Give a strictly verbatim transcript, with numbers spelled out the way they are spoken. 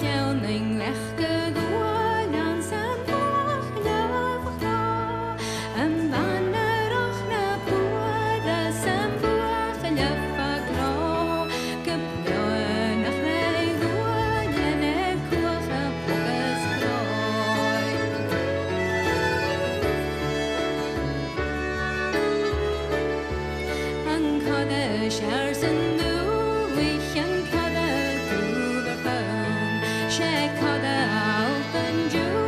Deònainn leac a' ghuail anns a' bhuachaille bhog, am banarach na buaidh 's am buachaille bhog ro, gu beannachd le ghuailnean air cuach a' bhogas chrò. An coire 's fheàrr san dùthaich, an coire dubh air chum, 's e coire Alba an-diugh